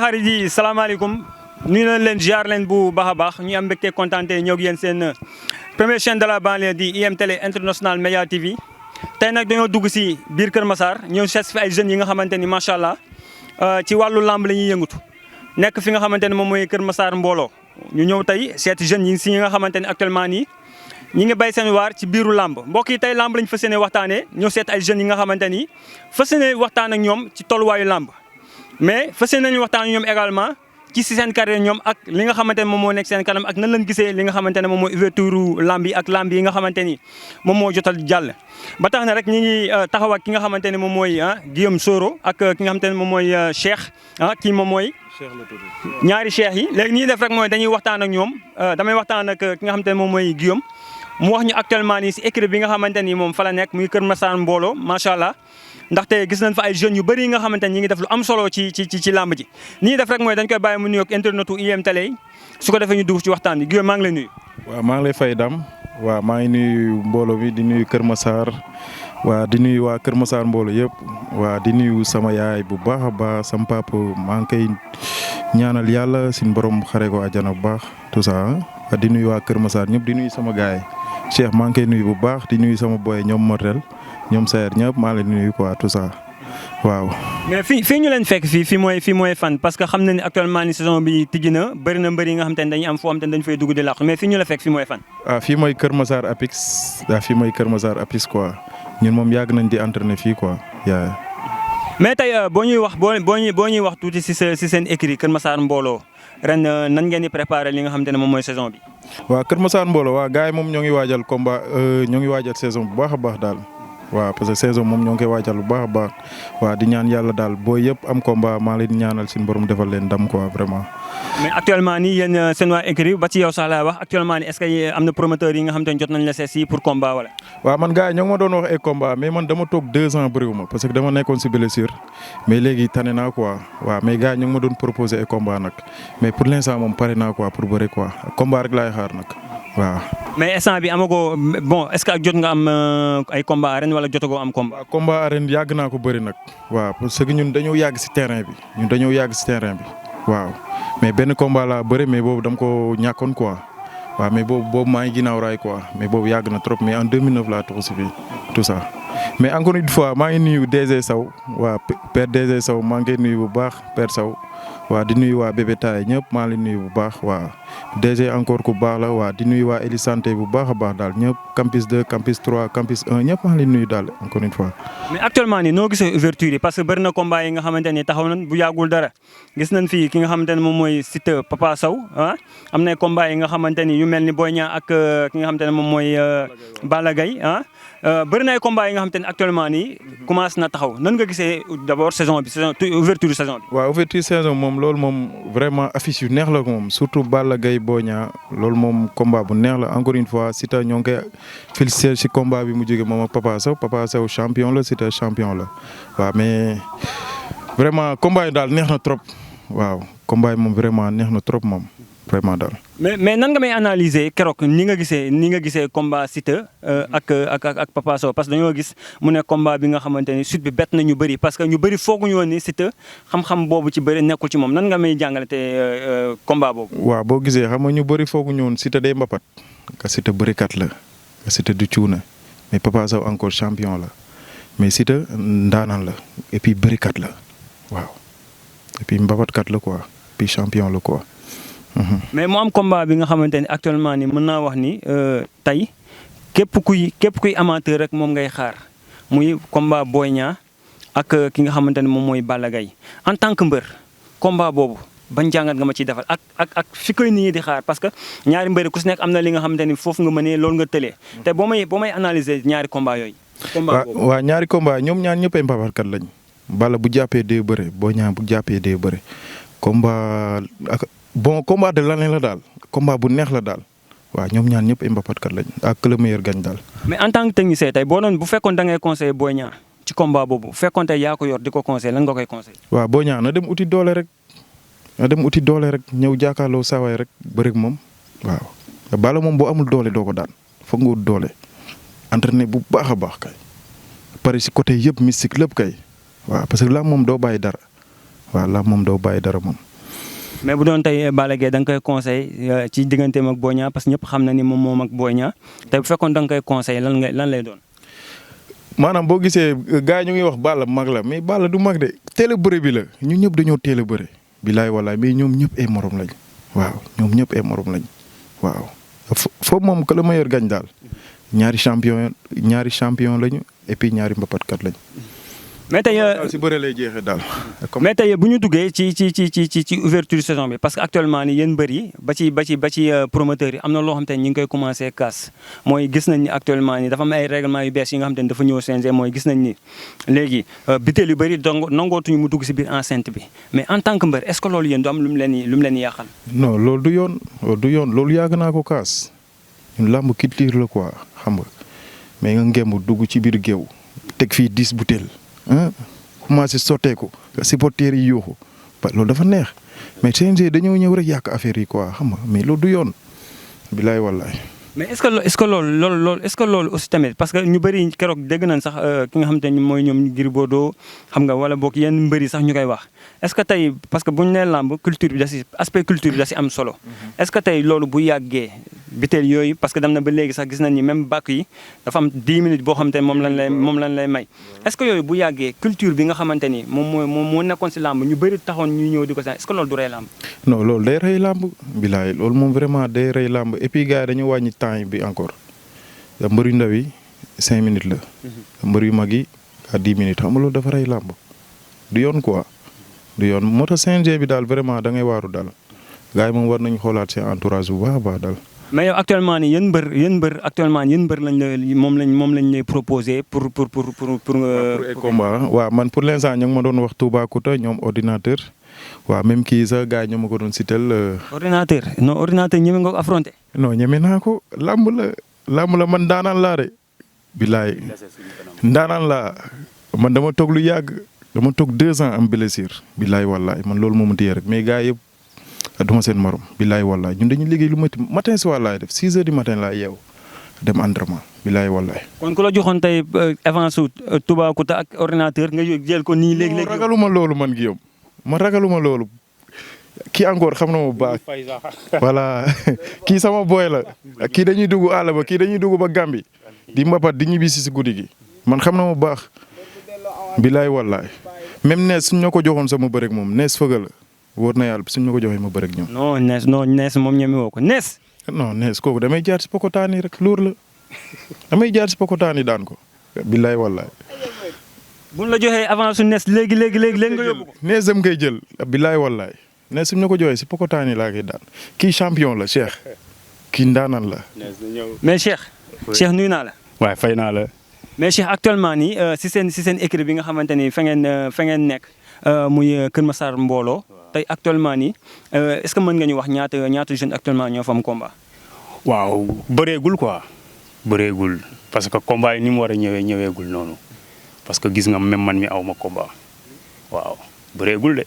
xarit yi salaamaaleykum nuyu nañ leen ziar leen bu baax a baax ñu am mbégte kontaan ñëw ak yéen seen première chaîne de la banlieue di IM Télé International Média TV. tey nag dañoo dugg si biir Kër Massar ñëw seet fi ay jeunes yi nga xamante ni macha allah ci wàllu lamb la ñuy yëngatu nekk fi nga xamante ne moom mooy Kër Massar mbooloo ñu ñëw tey seet jeunes yi si nga xamante ni actuellement nii ñi ngi bay seen waar ci biiru lamb mbokk yi tey lamb lañ fas yéene waxtaanee ñëw seet ay jeunes yi nga xamante ni fas yéene waxtaan ak ñoom ci tolluwaayu lamb mais fas yéene nañu waxtaan ak ñoom également ci seen carrière ñoom ak li nga xamante ne moom moo nekk seen kanam ak nan lañ gisee li nga xamante ne moom mooy ouverture lamb yi ak lamb yi nga xamante ni moom moo jotal jàll. ba tax na rek ñi ngi taxaw ak ki nga xamante ne moom mooy Guillaume Soro ak ki nga xamante ne moom mooy Cheikh kii moom mooy. Cheikh la tudd. ñaari Cheikh yi léegi ñuy def rek mooy dañuy waxtaan ak ñoom damay waxtaan ak ki nga xamante ne moom mooy Guillaume mu wax ñu actuellement nii si équipe bi nga xamante ni moom fa la nekk muy Kër Massar mbooloo macha allah. ndaxte gis nañ fa ay jeunes yu bëri yi nga xamante ni ñi ngi def lu am solo ci làmb ji nii def rek mooy dañ koy bàyyi mu nuyoog internetu IM Télé su ko defee ñu dugg ci waxtaan bi Guillaume maa ngi lay nuyu. waaw maa ngi lay fay Dame waaw maa ngi nuyu mbooloo bi di nuyu Kër Massar waa di nuyu waa Kër Massar mbooloo yëpp waa di nuyu sama yaay bu baax a baax sama papa maa ngi koy ñaanal yàlla suñu borom xare ko àjjana bu baax tout ça di nuyu waa Kër Massar ñëpp di nuyu sama gaay Cheikh maa ngi koy nuyu bu baax di nuyu sama boy ñoom Mortel ñoom Sayer ñëpp maa leen nuyu quoi tout ça waaw. mais fii ñu leen fekk fii mooy fan parce que xam na ni actuellement ni saison bi tijji na bëri na mbëri yi nga xam te ne dañuy am foo xam te ne dañu fay dugg di làqu mais fii ñu la fekk fii mooy fan. fii mooy Kër Massar Apix fii mooy Kër Massar Apix quoi ñun moom yàgg nañ di entraîner fii quoi yaa. mais tey boo ñuy wax tuuti si seen écrit Kër Massar mbooloo ren nan ngeen di préparer li nga xam te ne moom mooy saison bi. waaw Kër Massar mbooloo waaw gars yi moom ñoo ngi waajal combat ñoo ngi waajal saison bu baax a baax daal. waaw parce que saison moom ñoo ngi koy waajal bu baax a baax waaw di ñaan yàlla daal boo yëpp am combat maa leen ñaanal suñu borom defal leen ndam quoi vraiment. mais actuellement nii yéen seen waa écurie ba ci yow sax laay wax actuellement nii est-ce que am na promoteur yi nga xam te ne jot nañ la seet si pour combat wala. waaw man gars yi ñoo ngi ma doon wax ay combat mais man dama toog 2 ans bëriwuma parce que dama nekkoon si blessure mais léegi tane naa quoi waaw mais gars yi ñoo ngi ma doon proposer ay combat nag mais pour l'instant moom pare naa quoi pour bëri quoi combat rek laay xaar nag waaw. mais instant bi amagoo bon est-ce que jot nga am ay combat arène wala jotagoo am combat. waaw combat arène yàgg naa ko bëri nag waaw parce que ñun dañoo yàgg si terrain bi waaw mais benn combat laa bëri mais boobu dama ko ñàkkoon quoi waaw mais boobu maa ngi ginnaaw raay quoi mais boobu yàgg na trop mais en 2009 laa toxu si fii tout ça. mais encore une fois maa ngi nuyu DG Sow waa père DG Sow maa ngi koy nuyu bu baax père Sow waa di nuyu waa bébé taay ñëpp maa ngi nuyu bu baax waa DG encore ku baax la waa di nuyu waa Eli Santé bu baax a baax daal ñëpp campus 2 campus 3 campus 1 ñëpp maa ngi nuyu daal encore une fois. mais actuellement nii noo gisee ouverture yi parce que bëri na combat yi nga xamante ni taxaw nañ bu yàggul dara gis nañ fii ki nga xamante ne moom mooy Siteu Papa Sow am na combat yi nga xamante ni yu mel ni Boy Niang ak ki nga xamante ne moom mooy Balla Gaye bëri na ay combat yi nga xamante ne actuellement nii commencé na taxaw nan nga gisee d'abord ouverture saison bi. waaw ouverture saison moom loolu moom vraiment affiche yu neex la moom surtout Balla Gaye Boy Niang loolu moom combat bu neex la encore une fois Siteu ñoo ngi koy féliciter ci combat bi mu jógee moom ak Papa Sow champion la Siteu champion la waaw mais vraiment combat yi daal neex na trop waaw combat yi moom vraiment neex na trop moom vraiment daal. mais nan nga may analyser keroog ni nga gisee combat Siteu ak Papa Sow parce que dañoo gis mu ne combat bi nga xamante ni suite bi bett na ñu bëri parce que ñu bëri fooguñu woon ni Siteu xam-xam boobu ci bëri nekkul ci moom nan nga may jàngale te combat boobu. waaw boo gisee xam nga ñu bëri fooguñu woon Siteu day mbapat ka Siteu bërikat la ka Siteu du cuuna mais Papa Sow encore champion la mais Siteu ndaanaan la et puis bërikat la waaw et puis mbapatkat la quoi puis champion la quoi. mais mu am combat bi nga xamante ni actuellement ni mën naa wax ni tey képp kuy amateur rek moom ngay xaar muy combat Boy Niang ak ki nga xamante ne moom mooy Balla Gaye en tant que mbër combat boobu ban jàngat nga ma ciy defal ak fi koy nit ñi di xaar parce que ñaari mbëri ku si nekk am na li nga xamante ni foofu nga mënee loolu nga tëlee te boo may analyser ñaari combat yooyu. combat boobu waaw ñaari combat ñoom ñaar ñëpp ay mbabarkat lañ Balla bu jàppee dee bëre Boy Niang bu jàppee dee bëre combat ak. bon combat de l'année la daal combat bu neex la daal waaw ñoom ñaan ñëpp ay mbapatkat lañ ak le meilleur gagne daal. mais en tant que technicien tey bu fekkoon da ngay conseiller Boy Niang ci combat boobu bu fekkoon tey yaa ko yor di ko conseiller lan nga koy conseiller. waaw Boy Niang na dem uti doole rek ñëw jàkkaarloo saawaay rek bëri ak moom waaw. Balla moom boo amul doole doo ko daan foog nga ut doole entraîné bu baax a baax kay pare si côté yëpp mystique lépp kay waaw parce que là moom doo bàyyi dara waaw là moom doo bàyyi dara moom. mais bu doon tey Balla Gaye da nga koy conseil ci digganteem ak Boy Niang parce que ñëpp xam na ni moom ak Boy Niang te bu fekkoon da nga koy conseil lan lay doon. maanaam boo gisee gars yi ñu ngi wax Balla mag la mais Balla du mag de teel a bëre bi la ñun ñëpp dañoo teel a bëre. bilaay walaay mais ñoom ñëpp ay morom lañ waaw ñoom ñëpp ay morom lañ waaw foofu moom que le meilleur gagne daal ñaari champion lañu et puis ñaari mbapatkat lañ. mais tey si bëre lay jeexee daal. mais tey bu ñu duggee ci ouverture saison bi parce que actuellement ni yéen mbër yi ba ci promoteurs yi am na loo xam te ne ñu ngi koy commencé kaas mooy gis nañ ni actuellement ni dafa am ay règlement yu bees yi nga xam te ne dafa ñëw CNG mooy gis nañ ni léegi butéel yu bëri donc nangootuñu mu dugg si biir enceinte bi mais en tant que mbër est-ce que loolu yéen du am lu mu leen yàqal. non loolu du yoon loolu yàgg naa ko kaas ñun làmb culture la quoi xam nga mais nga ngemb dugg ci biir géew teg fii 10 butéel. commencé sotteeku supporters yi yuuxu loolu dafa neex mais CNG dañoo ñëw rek yàq affaire yi quoi xam nga mais loolu du yoon bilaay wallaay. mais est-ce que loolu aussi tamit parce que ñu bëri keroog dégg nañ sax ki nga xamante ne mooy ñoom Gris Bordeaux xam nga wala boog yenn mbëri sax ñu koy wax est-ce que tey parce que bu ñu nee làmb culture bi da si aspect culture bi da si am solo est-ce que tey loolu bu yàggee biteel yooyu parce que dem na ba léegi sax gis nañ ni même bàkk yi dafa am 10 minutes boo xamante ne moom lañ lay may est-ce que yooyu bu yàggee culture bi nga xamante ni moom moo nekkoon si làmb ñu bëri taxoon ñu ñëw di ko sax est-ce que loolu du rey làmb. non loolu day rey làmb bilaay loolu moom vraiment day rey làmb et puis gars yi dañu wàññi temps bi encore mbër yu ndaw yi 5 minutes la. mbër yu mag yi à 10 minutes xam nga loolu dafa rey làmb du yoon quoi du yoon moo tax CNG bi daal vraiment da ngay waaru daal gars yi moom war nañu xoolaat seen entourage bu baax a baax daal. mais yow actuellement nii yéen mbër actuellement yéen mbër moom lañ lay proposé pour ay combat waaw man pour l'instant ñu ngi ma doon wax Toubacouta ñoom ordinateur waaw même kii sax gars yi ñoo ma ko doon sitel. ordinateur ñeme nga ko affronté. non ñeme naa ko làmb la man daanaan laa de. bilaay daanaan laa man dama toog lu yàgg dama toog 2 ans am blessure. bilaay wallaay man loolu moo ma téye rek mais gars yëpp. duma seen morom bilaay wallaay ñun dañuy liggéey lu matin si laay def 6 heures du matin laay yeew dem entraînement bilaay wallaay. kon ku la joxoon tey avance Toubacouta ak ordinateur nga jël ko nii léegi. ragaluma loolu man Guillaume ma ragaluma loolu kii encore xam na ma baax voilà kii sama boy la kii dañuy dugg àll ba kii dañuy dugg ba Gambie di mbapat di ñibbisi si guddi gi man xam na ma baax bilaay wallaay même nees suñ ñoo ko joxoon sama bërëg moom nees fëgg la. wóor na yàlla suñ ma ko joxee ma bëri ak ñoom. non nees moom ñeme woo ko nees. non nees kooku damay jaar si pokotaan yi rek luur la damay jaar si pokotaan yi daan ko. billaay wallaay. buñ la joxee avance su nees léegi nga yóbbu ko. nees dem koy jël billaay wallaay nees suñ ma ko joxee si pokotaan yi laa koy daan kii champion la Cheikh kii ndaanan la. mais Cheikh nuyu naa la. waaye fay naa la. mais Cheikh actuellement nii si seen équipe bi nga xamante ni fa ngeen nekk muy Kër Massar mbooloo. tey actuellement nii est-ce que mën nga ñu wax ñaata jeunes actuellement ñoo fa am combat. waaw bëreegul quoi bëreegul parce que combat yi ni mu war a ñëweegul noonu parce que gis nga même man mi aw ma combat waaw bëreegul de.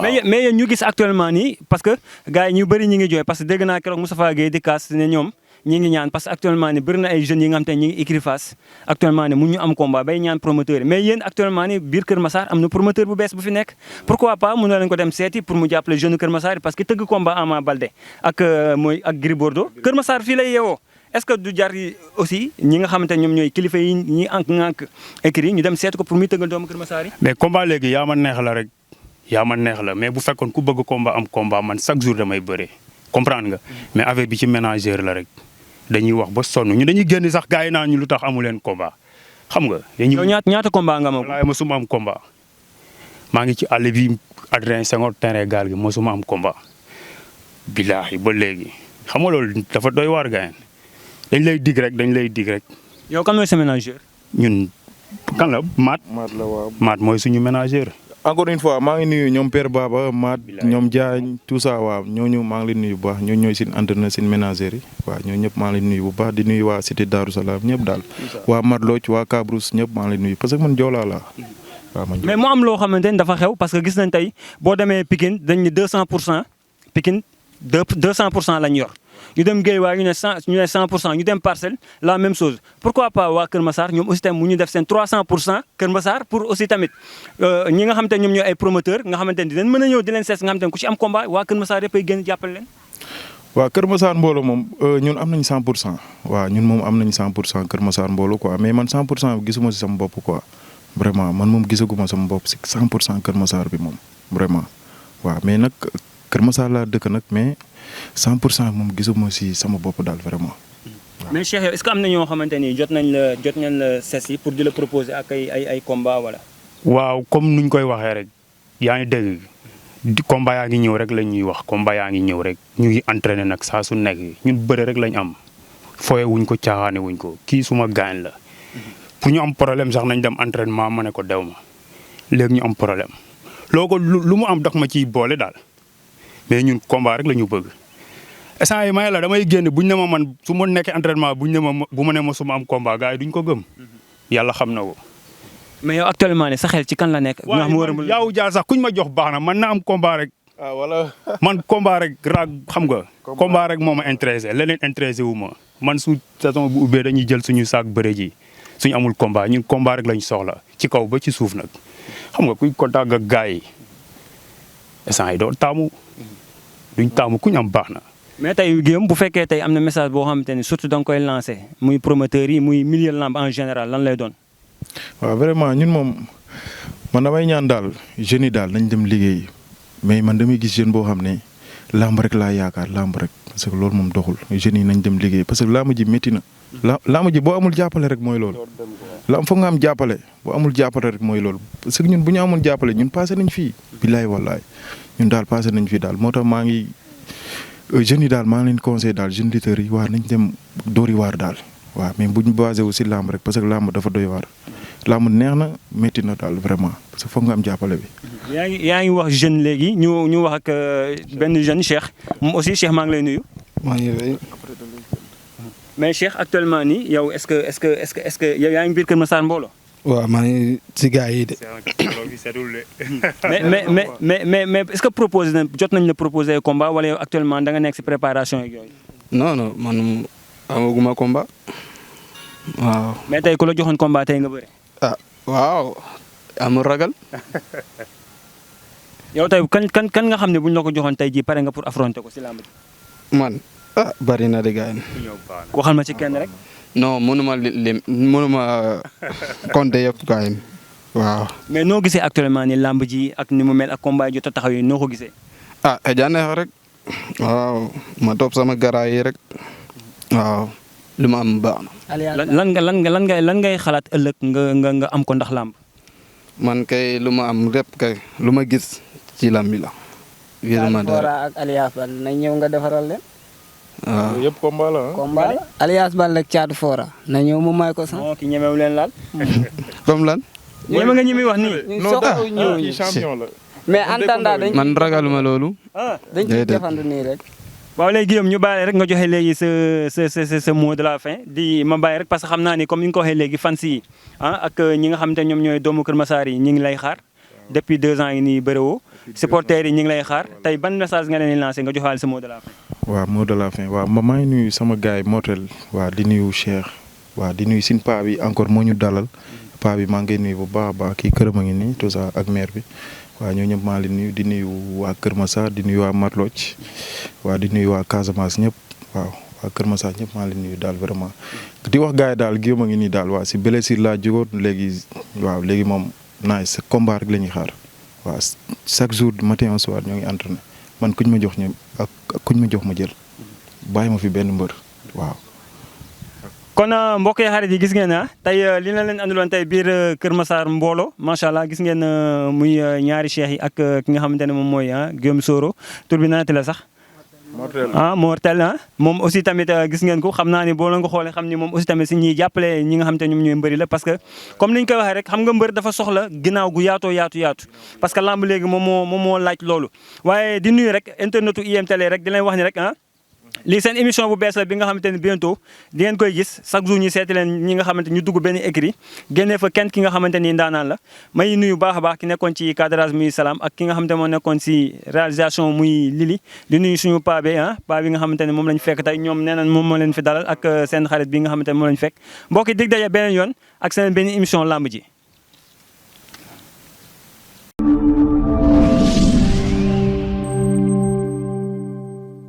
mais yéen ñu gis actuellement nii parce que gars yi ñu bëri ñi ngi jooy parce que dégg naa keroog Moustapha Gueye di kaas ne ñoom ñi ngi ñaan parce que actuellement ni bëri na ay jeunes yi nga xam te ñi ngi écurie Fass actuellement ni mun ñu am combat bay ñaan promoteur yi mais yéen actuellement ni biir Kër Massar am na promoteur bu bees bu fi nekk pourquoi pas mun na leen ko dem seeti pour mu jàppale jeune Kër Massar yi parce que tëgg combat Ama Baldé ak Gris Bordeaux Kër Massar fii lay yeewoo est-ce que du jar aussi ñi nga xamante ñoom ñooy kilifa yi ñi ŋànk écurie ñu dem seeti ko pour muy tëggal doomu Kër Massar yi. mais combat léegi yaa ma neex la rek yaa ma neex la mais bu fekkoon ku bëgg combat am combat man chaque jour damay bëre comprendre nga mais affaire bi ci ménageur la rek. dañuy wax ba sonn ñu dañuy génn sax gars yi naan ñu lu tax amu leen combat xam nga. yow ñaata combat nga am. walaay mosuma am combat maa ngi ci àll bi Adrien Senghor terrain gaal gi mosuma am combat. bilaahi ba léegi xam nga loolu dafa doy waar gars dañ lay dig rek. yow kan mooy sa ménageur. ñun kan la Maat. Maat la waaw Maat mooy suñu ménageur. encore une fois maa ngi nuyu ñoom Père Baba Maat ñoom Diagne tout ça waaw ñooñu maa ngi leen nuyu bu baax ñooñu ñooy seen entraîneur seen ménagère yi waaw ñooñu ñëpp maa ngi leen nuyu bu baax di nuyu waa cité Darou Salaam ñëpp daal waa Marloc waa Cabrousse ñëpp maa ngi leen nuyu parce que man Joolaa laa waaw man mais mu am loo xamante ni dafa xew parce que gis nañ tey boo demee Pikine dañ ne 200% Pikine 200% lañ yor ñu dem Guédiawaye ñu ne 100% ñu dem Parcelles la même chose pourquoi pas waa Kër Massar ñoom aussi tamit mu ñu def seen 300% Kër Massar pour aussi tamit ñi nga xamante ne ñoom ñooy ay promoteur nga xamante ne dinañ mën a ñëw di leen sees nga xamante ne ku ci am combat waa Kër Massar yëpp ay génn jàppale leen. waaw Kër Massar mbooloo moom ñun am nañ 100% waaw ñun moom am nañ 100% Kër Massar mbooloo quoi mais man 100% gisuma si sama bopp quoi vraiment man moom gisaguma sama bopp si 100% Kër Massar bi moom vraiment waaw mais nag Kër Massar laa dëkk nag mais 100% moom gisuma si sama bopp daal vraiment. mais Cheikh yow est-ce que am na ñoo xamante ni jot nañ la sees yi pour di la proposer ak ay combat wala. waaw comme nuñ koy waxee rek yaa ngi dégg di combat yaa ngi ñëw rek lañ ñuy wax combat yaa ngi ñëw rek ñu ngi entraîné nag saa su nekk ñun bëre rek lañ am fooye wuñ ko caaxaane wuñ ko kii suma gaañ la pour ñu am problème sax nañ dem entraînement ma ne ko dew ma léegi ñu am problème loo lu mu am dox ma ciy boole daal mais ñun combat rek la ñu bëgg instant yi may la damay génn buñ ne ma man su ma nekkee entraînement buñ ne ma bu ma ne ma su ma am combat gars yi duñ ko gëm yàlla xam na ko. mais yow actuellement ne sa xel ci kan la nekk. waaw yow jaar sax kuñ ma jox baax na man na am combat rek. ah wala. man combat rek raag xam nga. combat rek moo ma intéressé leneen intéressé wu ma man su saison bu ubbee dañuy jël suñu saak bëre ji suñu amul combat ñun combat rek lañ soxla ci kaw ba ci suuf nag xam nga kuy contact ak gars yi instant yi doo taamu duñ taamu kuñ am baax na. mais tey Guillaume bu fekkee tey am na message boo xamante ni surtout da nga koy lancé muy promoteurs yi muy milieu lamb en général lan lay doon. waaw vraiment ñun moom man damay ñaan daal jeunes yi daal nañ dem liggéey mais man damay gis jeune boo xam ne lamb rek laa yaakaar lamb rek parce que loolu moom doxul jeunes yi nañ dem liggéey parce que lamb ji métti na. lamb ji boo amul jàppale rek mooy loolu. lamb foog nga am jàppale boo amul jàppale rek mooy loolu parce que ñun bu ñu amoon jàppale ñun passé nañ fii. billaay wallaay ñun daal passé nañ fii daal moo tax maa ngi jeunes yi daal maa ngi leen conseillé daal jeunes lutteurs yi waa nañ dem dóori waar daal. waaw mais bu ñu basé wu si làmb rek parce que làmb dafa doy waar làmb neex na métti na daal vraiment parce que foog nga am jàppale bi. yaa ngi wax jeune léegi ñu wax ak benn jeune Cheikh moom aussi Cheikh maa ngi lay nuyu. maa ngi lay. mais Cheikh actuellement nii yow est-ce que yow yaa ngi biir Kër Massar mbooloo. waaw maa ngi si gars yi de. mais est-ce que proposé na jot nañ la proposé combat wala yow actuellement da nga nekk si préparation yeeg yooyu. non man amaguma combat waaw. mais tey ku la joxoon combat tey nga bëre. ah waaw amul ragal. yow tey kan nga xam ne bu ñu la ko joxoon tey jii pare nga pour affronter ko si làmb ji. man bari na de gars yi. waxal ma ci kenn rek. non mënuma compter yëpp gars yi waaw. mais noo gisee actuellement ni làmb ji ak ni mu mel ak combat yi jot a taxaw yi noo ko gisee. neex rek. waaw ma topp sama garaay yi rek. waaw lu ma am baax na. lan ngay xalaat ëllëg nga am ko ndax làmb. man kay lu ma am lépp kay lu ma gis ci làmb bi la. gisuma dara ak Alias Bal na ñëw nga defaral leen. waaw yëpp combat la combat la Alias Bal ak Thiatou Fora na ñëw mu may ko sax. non ki ñemewu leen laal. comme lan. ñeme nga ñeme wax nii. non kii champion la. mais en attendant dañ man ragaluma loolu. dañ ciy defandu nii rek. waaw léegi Guillaume ñu bàyyi rek nga joxe léegi sa mot de la fin di ma bàyyi rek parce que xam naa ni comme ni nga ko waxee léegi fans yi ak ñi nga xamante ñoom ñooy doomu Kër Massar yi ñi ngi lay xaar depuis 2 ans yi nii bëriwoo supporters yi ñi ngi lay xaar tey ban message nga leen di lancé nga joxaale sa mot de la fin. waaw mot de la fin waaw maa ngi nuyu sama gars yi Motel waaw di nuyu Cheikh waaw di nuyu sin paa bi encore moo ñu dalal paa bi maa ngi nuyu bu baax a baax kii këram a ngi nii tout ça ak maire bi. waaw ñoo ñëpp maa leen nuyu di nuyu waa Kër Massar di nuyu waa Matloch waaw di nuyu waa Casamance ñëpp waaw waa Kër Massar ñëpp maa leen nuyu daal vraiment di wax gars yi daal Guillaume a ngi nii daal waaw si blessure laa jógoon léegi waaw léegi moom nice combat rek la ñuy xaar waaw chaque jour matin au soir ñoo ngi entraîné man kuñ ma jox ñu ak kuñ ma jox ma jël bàyyi ma fi benn mbër waaw. kon mbokk yi xarit yi gis ngeen tey li na leen andiloon tey biir Kër Massar mbooloo macha allah gis ngeen muy ñaari cheikh yi ak ki nga xamante ne moom mooy Guillaume Soro tur bi naati la sax. Mortel moom aussi tamit gis ngeen ko xam naa ni boo leen ko xoolee xam ni moom aussi tamit si ñuy jàppale ñi nga xamante ne ñoom ñooy mbëri la parce que comme ni ñu koy waxee rek xam nga mbër dafa soxla ginnaaw gu yaatoo yaatu parce que lamb léegi moom moo laaj loolu waaye di nuyu rek internetu IM Télé rek di leen wax ni rek lii seen émission bu bees la bi nga xamante ne bientôt di ngeen koy gis chaque jour ñu seeti leen ñi nga xamante ñu dugg benn écrit génnee fa kenn ki nga xamante ni ndaanaan la may nuyu baax a baax ki nekkoon ci cadrage muy Salam ak ki nga xamante moo nekkoon si réalisation muy Lili di nuyu suñu paa bi paa bi nga xamante ne moom lañ fekk tey ñoom nee nañ moom moo leen fi dalal ak seen xarit bi nga xamante ne moom lañ fekk mbokk yi dig daje beneen yoon ak seen benn émission lamb ji